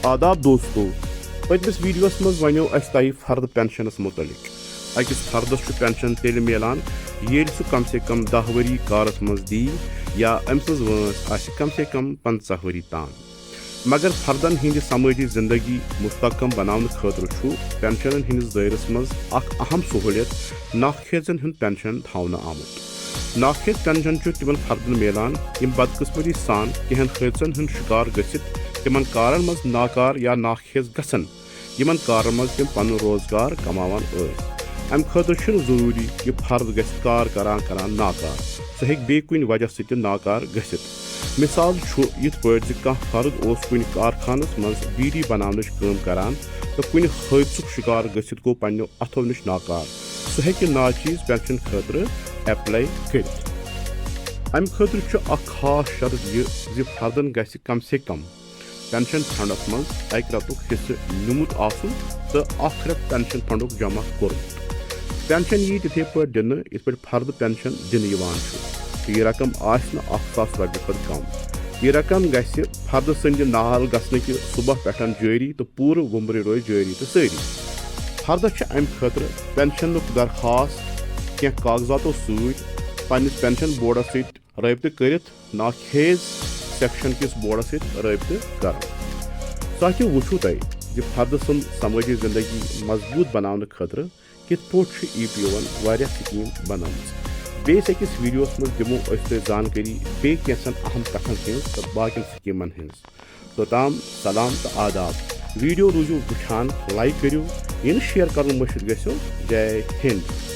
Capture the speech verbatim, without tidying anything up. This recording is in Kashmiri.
آداب دوستو، پٔتمِس ویڈیوَس منٛز وَنیو اَسہِ تۄہہِ فرد پینشنَس مُتعلِق۔ أکِس فردَس چھُ پینشن تیٚلہِ میلان، ییٚلہِ سُہ کم سے کم دَہ ؤری کارَس منٛز دی یا أمۍ سٕنٛز وٲنٛس آسہِ کم سے کم پنٛژاہ ؤری تام۔ مگر فردن ہٕنٛدِ سمٲجی زندگی مستحکم بناونہٕ خٲطرٕ چھُ پینشنن ہٕنٛدِس دٲیرس منٛز اکھ اہم سہوٗلیت ناخیزن ہُنٛد پینشن تھاونہٕ آمُت۔ ناخیز پینشن چھُ تِمن فردن میلان، یِم بدقسمتی سان کینٛہن حٲدثن ہُنٛد شکار گٔژھِتھ تِمن کارن منٛز ناکار یا ناخیز گژھن، یِمن کارن منٛز تِم پنُن روزگار کماوان ٲسۍ۔ امہِ خٲطرٕ چھُنہٕ ضروٗری کہِ فرد گژھِ کار کران کران ناکار، سُہ ہیٚکہِ بیٚیہِ کُنہِ وجہ سۭتۍ تہِ ناکار گٔژھِتھ۔ مثال چھُ یِتھ پٲٹھۍ زِ کانٛہہ فرد اوس کُنہِ کارخانس منٛز بیٖڑی بناونٕچ کٲم کران تہٕ کُنہِ حٲدثُک شکار گٔژھِتھ گوٚو پننیو اتھو نِش ناکار، سُہ ہیٚکہِ ناچیز پینشن خٲطرٕ ایپلاے کٔرِتھ۔ امہِ خٲطرٕ چھُ اکھ خاص شرط یہِ زِ فردن گژھِ کم سے کم پینشن فنڈس منٛز اکہِ رٮ۪تُک حصہٕ نیوٗمُت آسُن تہٕ اکھ رٮ۪تھ پینشن فنڈُک جمع کوٚرمُت۔ پینشن ییہِ تِتھے پٲٹھۍ دِنہٕ یِتھ پٲٹھۍ فرد پینشن دِنہٕ یِوان چھُ، تہٕ یہِ رقم آسہِ نہٕ اکھ ساس رۄپیہِ کھۄتہٕ کم۔ یہِ رقم گژھِ فردٕ سٕنٛدِ نال گژھنہٕ کہِ صبح پٮ۪ٹھ جٲری تہٕ پوٗرٕ وُمرِ روزِ جٲری تہٕ سٲری۔ فردس چھِ امہِ خٲطرٕ پینشنُک درخواست کینٛہہ کاغذاتو سۭتۍ پننِس پینشن بورڈس سۭتۍ رٲبطہٕ کٔرِتھ ناخیز سیکشن کِس بورڈس سۭتۍ رٲبطہٕ کرُن۔ ساتھیو، وٕچھِو تۄہہِ زِ فردٕ سٕنٛز سمٲجی زندگی مضبوٗط بناونہٕ خٲطرٕ کِتھ پٲٹھۍ چھُ ای پی او ہن واریاہ سکیٖم بنٲومٕژ۔ بیٚیِس أکِس ویڈیوس منٛز دِمو أسۍ تۄہہِ زانکٲری بیٚیہِ کینٛژن اہم کتھن ہٕنٛز تہٕ باقین سکیٖمن ہٕنٛز۔ توٚتام سلام تہٕ آداب۔ ویڈیو روٗزِو وٕچھان، لایک کٔرِو، یہِ نہٕ شیئر کرُن مٔشِتھ گٔژھِو۔ جے ہِنٛد۔